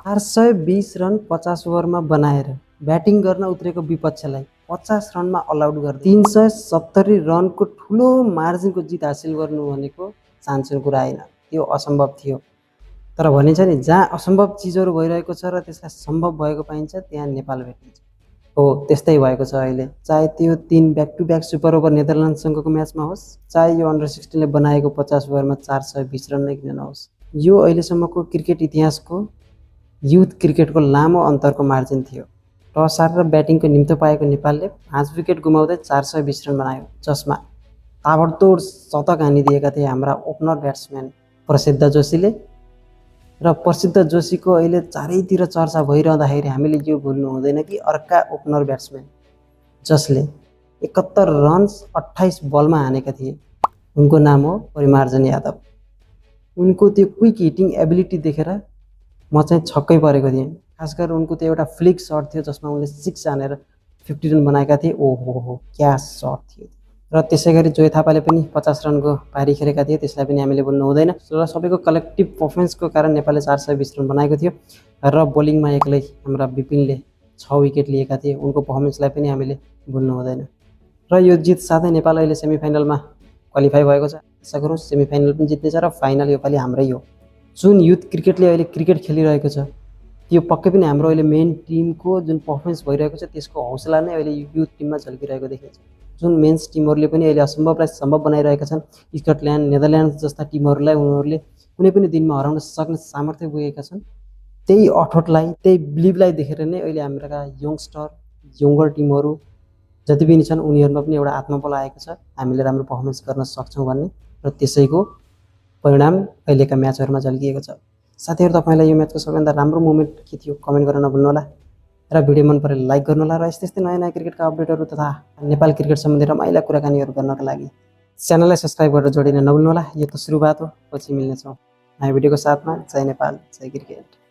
420 run 50 ओभरमा बनाएर batting गर्न उत्रेको विपक्षलाई 50 रनमा अलआउट गर्दै 370 रनको ठुलो मार्जिनको जित हासिल गर्नु भनेको चान्सको कुरा होइन, त्यो असम्भव थियो। तर भनिन्छ नि, जहाँ असम्भव चिजहरू भइरहेको छ र त्यसलाई सम्भव भएको पाइन्छ त्यहाँ नेपाल भेटिन्छ। हो, त्यस्तै भएको छ अहिले। चाहे त्यो 3 back to back super over नेदरल्यान्डसँगको म्याचमा होस्, चाहे यो अन्डर 16ले बनाएको 50 ओभरमा 420 रन नै किन नहोस्, यो अहिलेसम्मको क्रिकेट इतिहासको युथ क्रिकेटको लामो अन्तरको मार्जिन थियो। टस हारेर ब्याटिङको निम्तो पाएको नेपालले 5 विकेट गुमाउँदै 420 रन बनायो, जसमा ताबडतोड शतक हानिदिएका थिए हाम्रा ओपनर ब्याट्सम्यान प्रसिद्ध जोशीले। र प्रसिद्ध जोशीको अहिले चारैतिर चर्चा भइरहँदाखेरि हामीले यो भुल्नु हुँदैन कि अर्का ओपनर ब्याट्सम्यान जसले 71 रन्स 28 बलमा हानेका थिए, उनको नाम हो परिमार्जन यादव। उनको त्यो क्विक हिटिङ एबिलिटी देखेर म चाहिँ छक्कै परेको थिएँ। खास गरेर उनको त्यो एउटा फ्लिक सर्ट थियो जसमा उनले 6 हानेर 50 रन बनाएका थिए। ओहो, क्या सर्ट थियो। र त्यसै गरी जोय थापाले पनि 50 रनको पारी खेलेका थिए, त्यसलाई पनि हामीले भुल्नु हुँदैन। र सबैको कलेक्टिभ पर्फर्मेन्सको कारण नेपालले 420 रन बनाएको थियो। र बोलिङमा एक्लै हाम्रा विपिनले 6 विकेट लिएका थिए, उनको पर्फर्मेन्सलाई पनि हामीले भुल्नु हुँदैन। र यो जित साथै नेपाल अहिले सेमिफाइनलमा क्वालिफाई भएको छ। आशा गरौँ सेमिफाइनल पनि जित्नेछ र फाइनल योपालि हाम्रै हो। जुन युथ क्रिकेटले अहिले क्रिकेट खेलिरहेको छ त्यो पक्कै पनि हाम्रो अहिले मेन टिमको जुन पर्फर्मेन्स भइरहेको छ त्यसको हौसला नै अहिले युथ टिममा झल्किरहेको देखिन्छ। जुन मेन्स टिमहरूले पनि अहिले असम्भवलाई सम्भव बनाइरहेका छन्, स्कटल्यान्ड, नेदरल्यान्ड जस्ता टिमहरूलाई उनीहरूले कुनै पनि दिनमा हराउन सक्ने सामर्थ्य पुगेका छन्। त्यही अठोटलाई, त्यही बिलिभलाई देखेर नै अहिले हाम्रा यङ्गर टिमहरू जति पनि छन् उनीहरूमा पनि एउटा आत्मबल आएको छ, हामीले राम्रो पर्फर्मेन्स गर्न सक्छौँ भन्ने। र त्यसैको परिणाम अहिलेका म्याचहरूमा झल्किएको छ। साथीहरू, तपाईँलाई यो म्याचको सबैभन्दा राम्रो मोमेन्ट के थियो कमेन्ट गर्न नभुल्नुहोला। र भिडियो मन परे लाइक गर्नुहोला। र यस्तै नयाँ नयाँ क्रिकेटका अपडेटहरू तथा नेपाल क्रिकेट सम्बन्धी रमाइला कुराकानीहरू गर्नका लागि च्यानललाई सब्सक्राइब गरेर जोडिन नभुल्नुहोला। यो त सुरुवात हो, पछि मिल्नेछौँ नयाँ भिडियोको साथमा। जय नेपाल, जय क्रिकेट।